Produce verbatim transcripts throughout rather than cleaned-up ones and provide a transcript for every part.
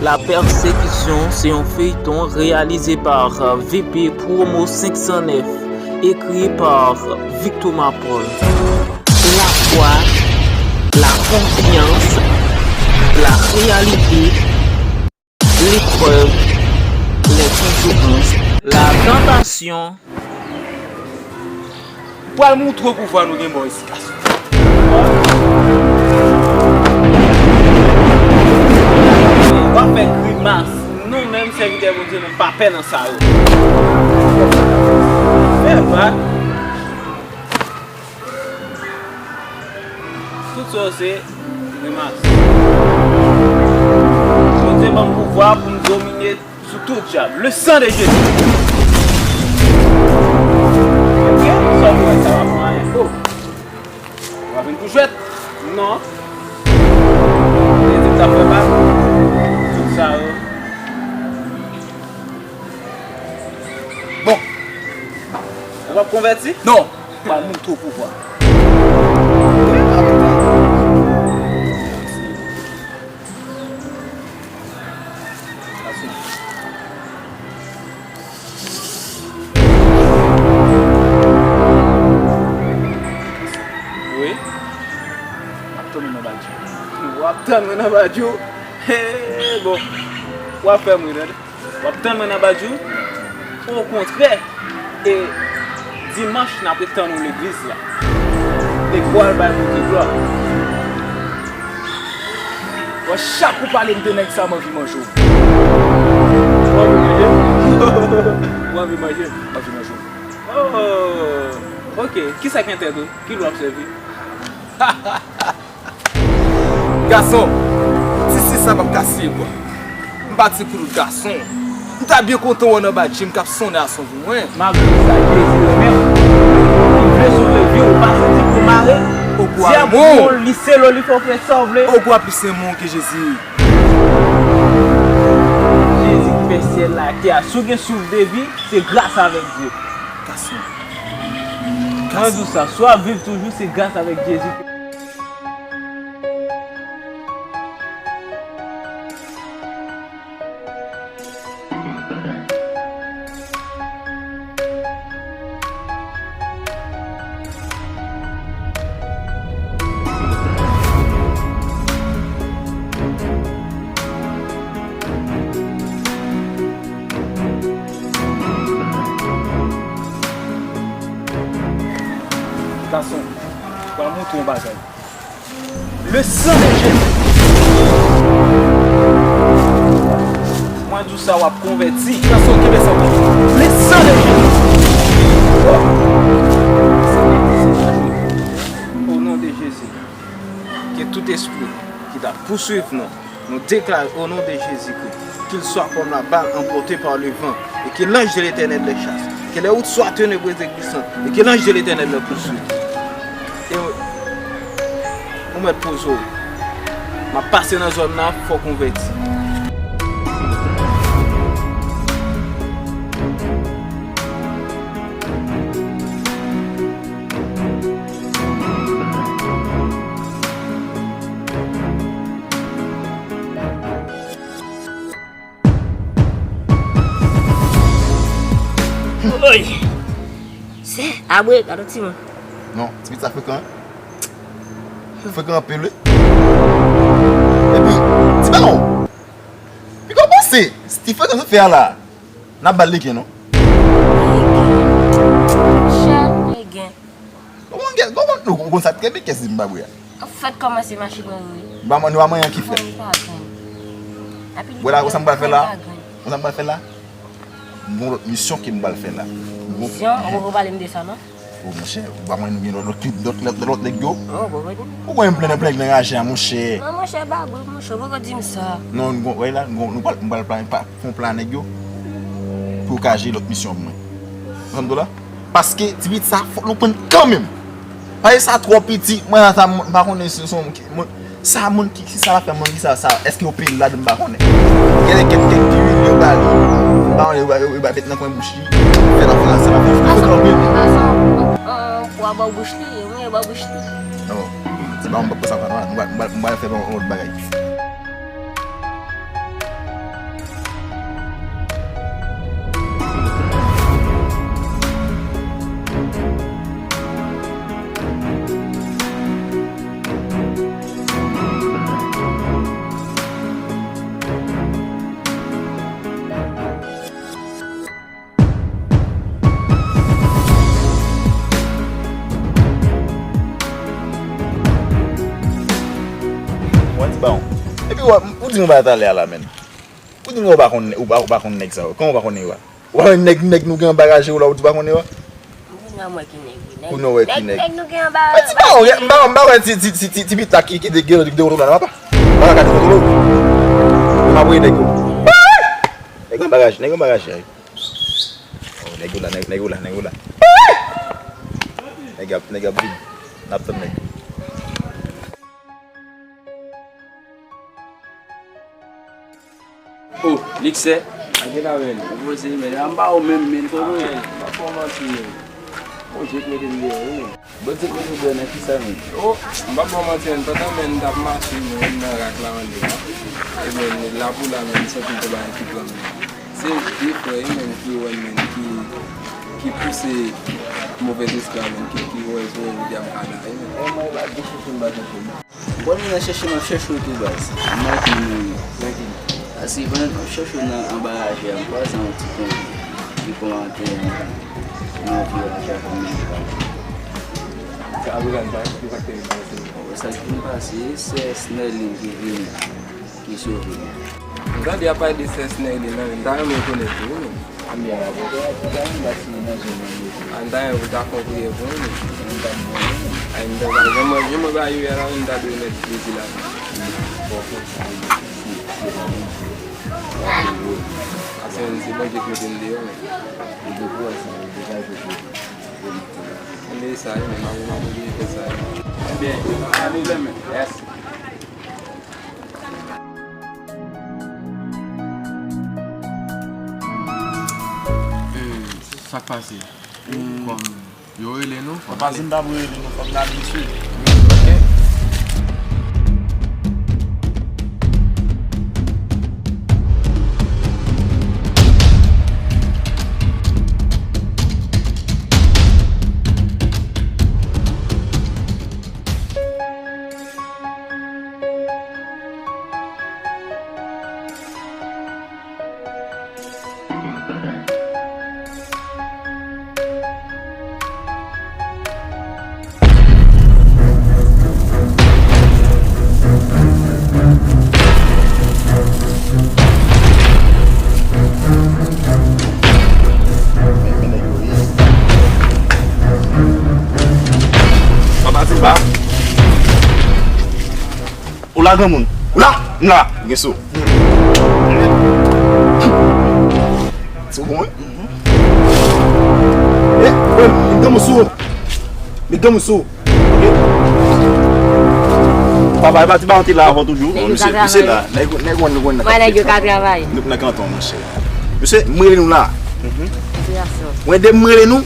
La Persécution se yon feyton reyalize pa V P Promo senk san nèf, ekri pa Victor Mapol. La foi, la konfyans, la reyalite, leprèv, les conséquences, la tantasyon. Pral moutre w pouvwa nou gen bò isi, gason. W ap fè grimas. Nou menm, sèvitè Bondye, nou pa pè nan sa yo. Fè va. Tout sa yo se grimas. Bondye ban m pouvwa pou m domine sou tout dyab. Le sang de Jésus. Ok, sa w wè, sa va pran anyen. Oh. Ou pa vin pou jwèt? Non. Te di m t ap fè bak. Tout sa yo. Bon. Ou p ap konvèti? Non. Pral moutre w pouvwa. Wi. W ap tann mwen nan badjou. W ap tann mwen nan badjou. Bon. W ap fè m ri, tande. W ap tann mwen nan badjou. Okontrè, e dimanch n ap ret tann ou legliz la. Nèg pral bay Bondye glwa. Bon, chak ou pale m de nèg sa, m anvi manje w. Ou anvi manje? Ou anvi manje? M anvi manje w. Oh, ok. Kisa k entèd ou? Ki lwa w ap sèvi? Gason, si se sa m ap kase bwa. M pa ti koulout gason. M ta byen kontan wè w nan badji m k ap sonnen a son pou mwen. Malgre sa, Jezi renmen w. Li vle sove vi w. Ou pa santi pou mare? Dyab renmen w. Li selo, li fè w fè sa w vle. Ogwa plis renmen w ke Jezi. Jezi ki fè syèl la, tè a. Si w gen souf de vi, se gras avèk Dye. Gason. Mwen di w sa, si w ap viv toujou, se gras avèk Jezi. Gason, pral montre yon bagay. Le sang de Jésus. Mwen di w sa, w ap konvèti. Gason, kenbe sa w. Le sang de Jésus. Oh. Au nom de Jésus, que tout esprit qui t'a poursuivi, non, nous déclarons au nom de Jésus-Christ qu'il soit comme la balle emportée par le vent et que l'ange de l'Éternel les chasse. Que les routes soient ténébreuses et glissantes et que l'ange de l'Éternel les poursuive. E ou mèt poze w. M ap pase nan zòn nan, fò w konvèti. Oy! Se abwe, gade ti mwen. Non, ti pitit sa frekan, wi. Frekan anpil, wi. Epi, ti balon. Pi kòmanse, ti frekan sa fè a la. N ap ba l legen, non. Legen. Chè, legen. Ou konn gen, ou konn, ou konn sa trè byen kiyès li m pa bwè a. Ou fèk kòmanse mache mwen wi. Ba mwen, nou ba mwen yon ki fèt. Mwen pa grenn. Epi li Wè la, konn sa m pral fè la? Li pa grenn. Konn sa m pral fè la? M gon lòt misyon ke m pral fè la. M gon Misyon? Ou poko pale m de sa, non? O monchè, ou ba mwen nou gen lòt, lòt, lòt, lòt, lòt nèg yo? Oh, bon, bon. Ou konn m plen, plen, plen raje a, monchè. Non, monchè, ba grenn, monchè, ou poko di m sa. Non, nou gon, wè la, nou gon, nou pral, m pral plan, pa, fè yon plan nèg yo. Pou yo ka jere lòt misyon pou mwen. Ou konprann la? Paske, ti pitit sa, fòk nou pran kanmenm. Paske sa twò piti, mwen sa, m pa konnen si se yon moun ki, moun, sa moun ki, si sa va fè moun ki sa, sa, èske yo peye l ladan, m pa konnen. Gen de kèk, kèk diwil yo ba li, m pa konnen, yo ba, yo, yo ba met nan kwen bouch li, fè l ap fè sa, sa va fè l fè kanpe. Pwa bò bouch li, yo mouye bò bouch li. Non, se pa yon bò sa, m pral, m pral, m pral fè yon lòt bagay. Ou di m ou pa talè a la, menn. Ou di m ou pa konn, ou pa, ou pa konn nèg sa yo. Kòman ou pa konnen yo a? Ou pa wè nèg, nèg nou gen anba raje yo la, ou di ou pa konnen yo a? Kounye a m wè ki nèg, wi. Kounye a w wè ki nèg. Nèg nou gen anba. Ti pa wè, m pa, m pa wè ti, ti, ti, ti, ti pita ki, ki de, ki de, ki de kontwole la, papa. Papa ka de kontwole. M ap voye nèg yo. Nèg anba raje, nèg anba raje. Oh, nèg yo la, nèg, nèg yo la, nèg yo la. Nèg ap, nèg ap vin. N ap tann nèg. Oh, Liksè. A gen la, men. Ou poze, men. An ba ou menm, men, kòman? M ap fè w manti, men. Bon, Dye k mete m deyò, wi, men. Bon, Dye k mete m deyò nan kisa, men? Oh, m p ap ba w manti, men. Pandan, men, m t ap mache, men, nan rak la, anlè a. E, men, la pou la, men, m santi m te bay yon ti pran, men. Se de frè, wi, men, ki wè, men, ki, ki pouse movèz espri a, men, ki, ki wè, ki wè, ki wè, men. E mwen, e pa de chèche m pa chèche, men. Bon, nou nan chèche, m ap chèche w tou, baz. M manke nou, wi. Paske pandan m ap chèche w nan anba raje a, m kwaze yon ti konvi ki kòmante yon, yon vye raje a pou m menm. Sa ki vin pase, se Snelin ki vini, ki sove m. M tande y ap pale de sè Snelin nan, men m ta renmen konèt li, wi, men. Anbyen, la, pou ta, pou ta, m ta siye nan zòn nan, men. An ta yon pou ta fè yon priyè pou mwen, men. Ay, m ta, jan mwen, jan mwen ba yo yè la, men, m ta dwe mèt plezi la. Paske se Bondye k mete m deyò, men. Anbyen, sa, men, m ap, m ap oblije fè sa. Ebyen, pa gen pwoblèm, men. Yes. Eh, sa k pase? Kòm yo rele nou, fò n ale. Papa, si m pa pou rele nou, fò n ale, mesye. Ok. Papa Simba. Ou la, granmoun? Ou la? M la. Gen sou. Se ou bon, wi? Eh, frè m, met granmoun sou ou. Met granmoun sou ou. Ok? Papa, e pa ti baron te la avan toujou? Non, misye, misye la. Nèg, nèg, nèg, nèg, nèg, nèg yo ka travay. Nou nan kanton, monchè. Misye, m rele nou la. Mwen de m rele nou.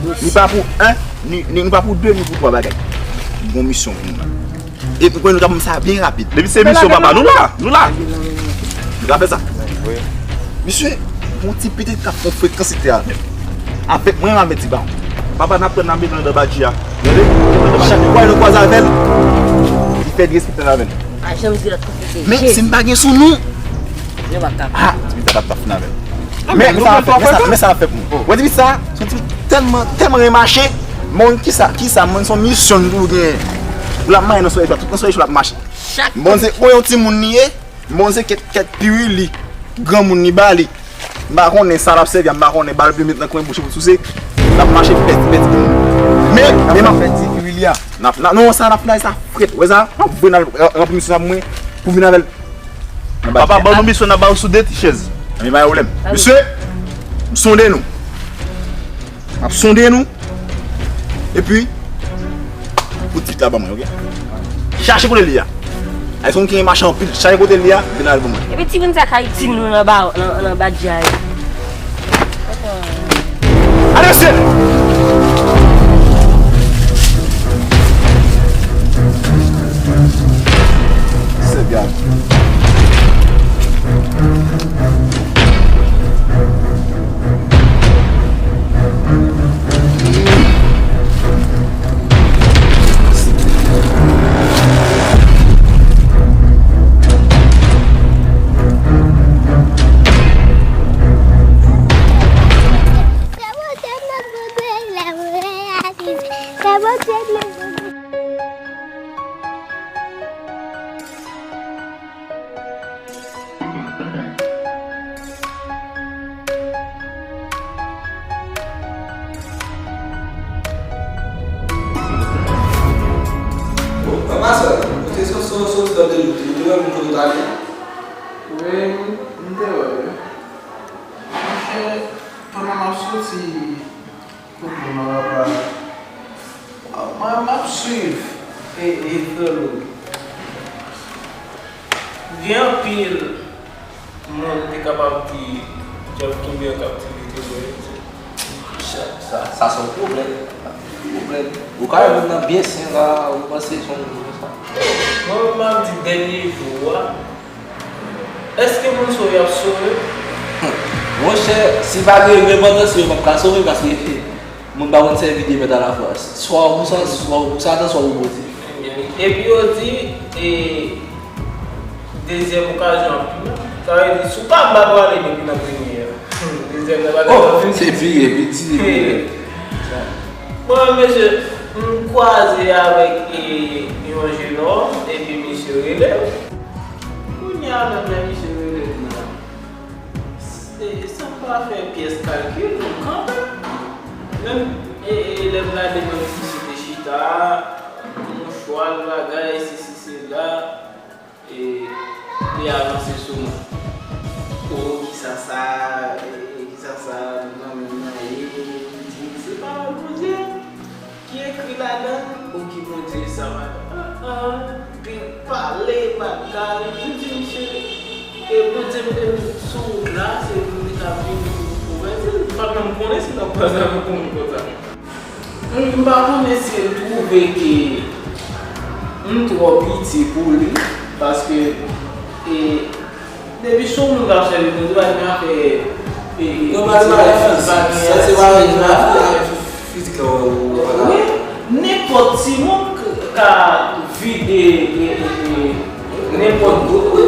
Ni pa pou en, ni, ni, ni pa pou de, ni pou twa bagay. Gon misyon pou nou la. E pou nou ka ban m sa byen rapid. Depi se misyon papa, nou la, nou la. Nou ka fè sa. Wi. Misye, yon ti pitit k ap fè frekansite avè m. Avèk mwen, avè ti ba. Papa, n ap pran nan mitan andan badji a. Tande? Chak fwa nou kwaze avè l, li fè disrespektan avè n. Pa janm di lòt kote. Men si n pa gen sou nou, yo pa kapab. Ah, ti pitit ap tap fin avè l. Men, men sa l ap fè, men sa, men sa l ap fè pou mwen. Wè, ti pitit sa, se yon ti pitit tèlman, tèlman renmache. Moun ki sa, ki sa, moun se yon misyon li pou gen. Pou l ap mache nan solèy cho, tout nan solèy cho l ap mache. Moun se, bon, yon timoun li ye, moun se kèt, kèt piwili, granmoun li ba li. M pa konnen sa l ap sèvi a, m pa konnen bal pou l met nan kwen bouch pou l souse. L ap mache pèti, pèti pou moun. Men, men m ap fè ti piwili a. N ap, n ap, non, sa n ap fè la, sa frèt. Wè sa? M ap voye n al ranpli misyon sa pou mwen, pou vin avè l. Papa, ban nou misyon, n ap ba w sou de ti chèz. Anben, pa gen pwoblèm. Mesye, m sonde nou. M ap sonde nou. Epi, pou ti pitit la ban mwen, ok? Chache kote l ye a. Ayisyen ki renmen mache anpil, chache kote l ye a, vin avè l ban mwen. Epi timoun sa k ap itil nou nan ba, nan, nan badji a yo. Ale, mesye! Se gad. Ou te sot, sot, sot nan de nou, ou te wè moun kote w t ale a? Wi, m te wè l wi. Monchè, pandan m ap soti, kote m ap papa. Mwen, m ap swiv e, e frè Lori. Gen anpil moun te kapab di djab kenbe an kaptivite, men sa, sa, sa se yon pwoblèm. Pwoblèm. Ou ka wè moun nan byen sen la, ou panse se yon moun konsa. Mwen menm, m ap di dènye jou a, èske moun sa yo ap sove? Monchè, si pa gen repantans, yo p ap ka sove, paske moun pa konn sèvi de mèt alafwa. Swa ou pou sa, swa ou pou Satan, swa ou pou Bondye. Epi yo di, e, dezyèm okazyon ap vini. Sa vle di, si w pa bat, w ale depi nan premye a. Dezyèm nan pa t ap vini. Oh, se pi, epi di, epi. Bon, mesye, m kwaze avèk, e, yon jenòm, epi misye rele m. Kounye a menm, lè misye rele m nan, e, san m pa fè pyès kalkil, nou kanpe. Menm, e, e, lè m gade menm misye te chita, mouchwa l, bagay, sesi, sela. E, li avanse sou mwen. O, kisa sa, e, kisa sa, nan men m nan ye, li di, se pawòl Bondye ki ekri ladan l. O, ki Bondye sa, madanm? Ah, ah, epi pale, bagay, m di, misye, e Bondye mete m sou wout la, se pou m te ka vini pou konvèti l. M pa t menm konnen si m t ap kwaze avèk yon moun konsa. M pa konnen si l twouve ke m twò piti pou li, paske, e, depi se yon moun k ap sèvi Bondye, pa gen afè, e, e, non, pa gen afè fizik, sa se pa gen afè fizik la, ou, ou, ou, wi, nenpòt timoun k-, ka vide, e, e, e, nenpòt gwo, wi,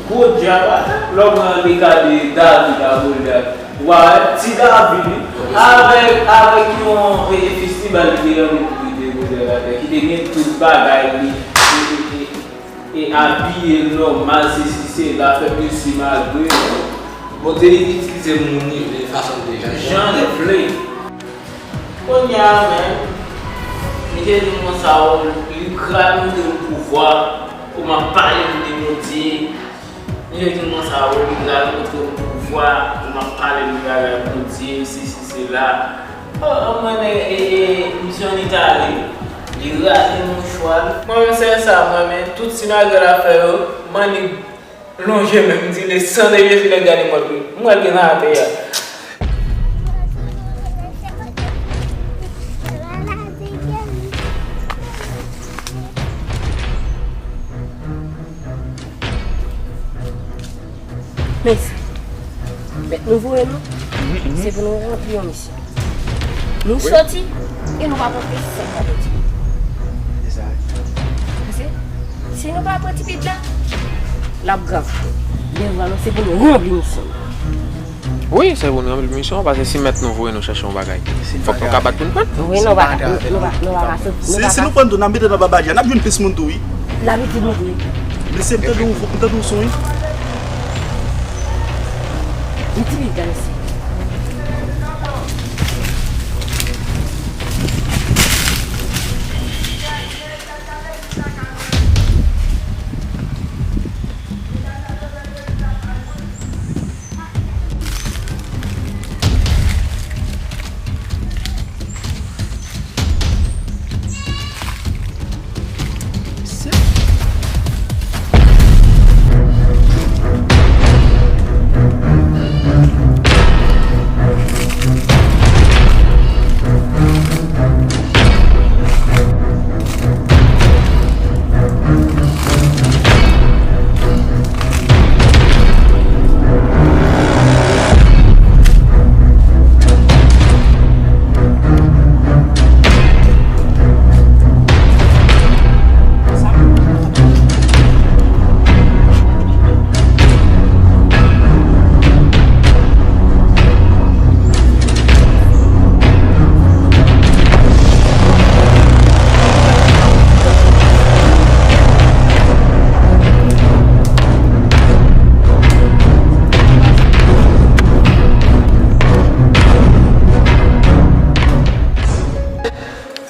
gwo djab atè. Lè w pran le ka de David ak Golyat, w a wè, ti David, wi, avèk, avèk yon, e, fistibal li te ranmen pou li te vole atè, ki te gen tout bagay li, e, e, e, e abiye l nòmal, sesi, sela, fè pil simagri. Bondye li itilize moun li vle, fason li vle, jan li vle. Kounye a menm, misye di m konsa, o, li pral montre m pouvwa, kòman pale m de Bondye. Misye di m konsa, o, li pral montre m pouvwa, kòman pale m de bagay Bondye, sesi, sela. O, o, mwen, e, e, e, misye annik ale, li rale mouchwa l. Mwen menm, sèl sa mwen renmen, tout simagri l ap fè yo, m annik lonje men m, m di, le sang de Jésus, nèg gade mwen, m pral gen nan atè a. Mèsi. Mèt nou voye nou. Se pou nou ranpli yon misyon. Nou soti e nou pa pote sèk pa pèdi. Paske si nou pa pran ti pit la, l ap grav. Devan nou, se pou nou ranpli misyon nou. Wi, se pou nou ranpli misyon, paske si mèt nou voye nou chèche yon bagay, fòk nou ka bat pou n pran l. Wi, nou pa ka, nou pa, nou pa ka sot, nou pa ka. Si nou pran tou, n ap mete nan babadja, n ap jwenn plis moun tou, wi. Labitid nou tou, wi. Mesye, m tande yon, m tande yon son, wi. Yon ti pit la, mesye.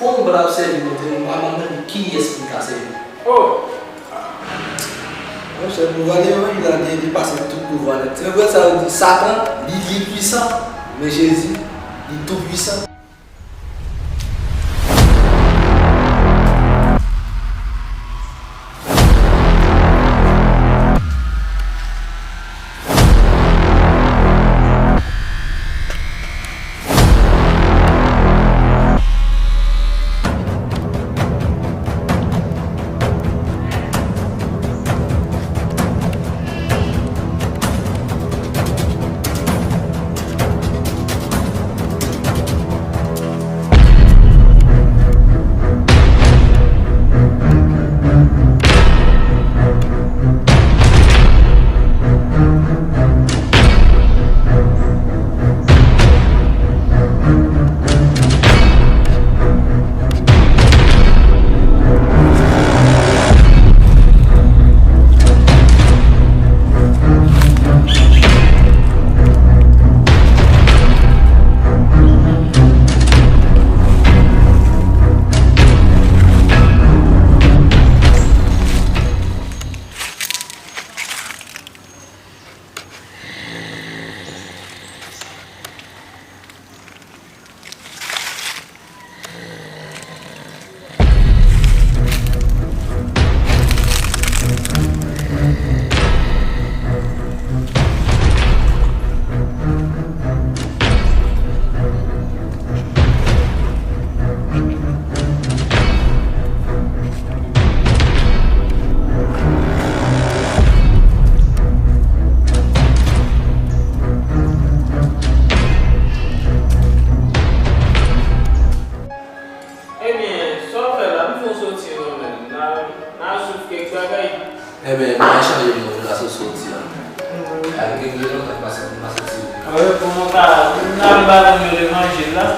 Fò nou pa t ap sèvi Bondye, mwen, mwen mande kiyès pou n ka sèvi. Oh! Monchè, pouvwa levanjil la gen depase tout pouvwa nèt. Se vre sa yo di, Satan, li, li pwisan, men Jezi, li tou pwisan. Ebyen, sa w fè la, m fè w soti non, menm. N a, n a souf kèk bagay. Ebyen, bagay chanje non, la sou soti an. Ay, gen gen lontan m pa soti, m pa soti. Wi, pou mwen ka, m nan ba moun yo levanjil la.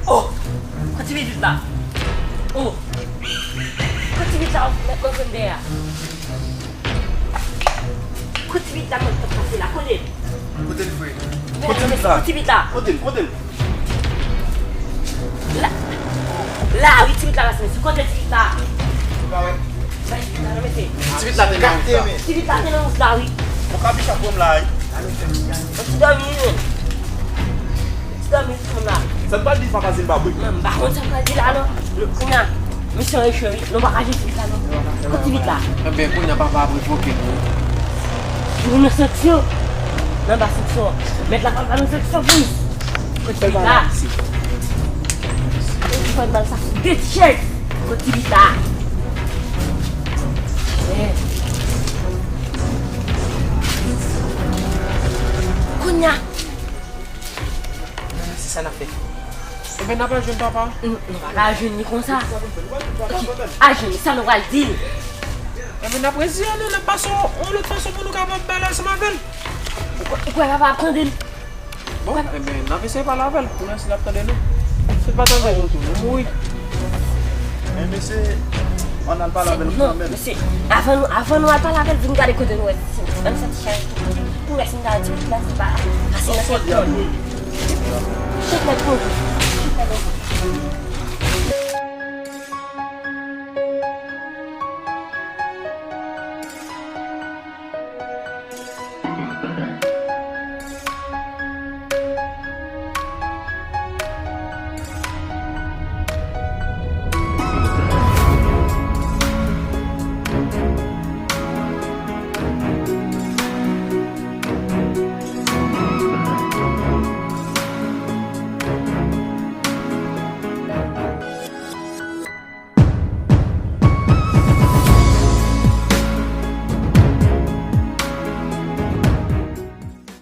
Oh! Kote ti pitit la? Oh! Kote ti pitit la? Ou mèt konprann dèyè a. Kote ti pitit la, kote l t ap pase la, kote l? Kote l vre? Kote ti pitit la? Kote ti pitit la? Kote l? Kote l? La, la wi, ti pitit la pase, mesye. Kote ti pitit la? Ou pa wè? Bay ti pitit la non, mesye. Ti pitit la te nan wout la. Ti pitit la te nan wout la, wi. Ou ka bicha pran m la, wi. Ou ti dòmi, wi, menm. Ti dòmi, ti moun la. Sa n pral di papa Zilba, wi. Non, m pa konn sa m pral di la, non. Kounye a, misyon echwe, wi. Nou pa ka jwe ti pitit la, non. Kote ti pitit la? Enben, kounye a papa ap revoke nou. Pou nou sanksyon. Nan ba sanksyon. Mèt la pral ba nou sanksyon pou nou. Kote ti pitit la? Ou fè bal sa sou de ti chèz. Kote ti pitit la? Eh. Kounye a. Se sa n ap fè. Ebyen, n ap al jwenn papa. Nou, nou pa ka al jwenn li konsa. Oke, al jwenn li, sa nou pral di l? Ebyen, n ap reziye nou, n ap pase yon, yon lòt fason pou nou kapab pale ansanm avè l. Ou kwè, ou kwè papa ap tande l? Bon, ebyen, n ap eseye pale avè l. Pou lè si l ap tande nou. Si l pa tande nou tou, nou mouri. Men mesye, ann al pale avè l kanmenm. Non, mesye, avan nou, avan nou al pale avè l, vin gade kote nou wè. Ann soti chay. Pou wè si n ta di pitit la, se pa, pase nan kèk kòn. Chèf mèt pou.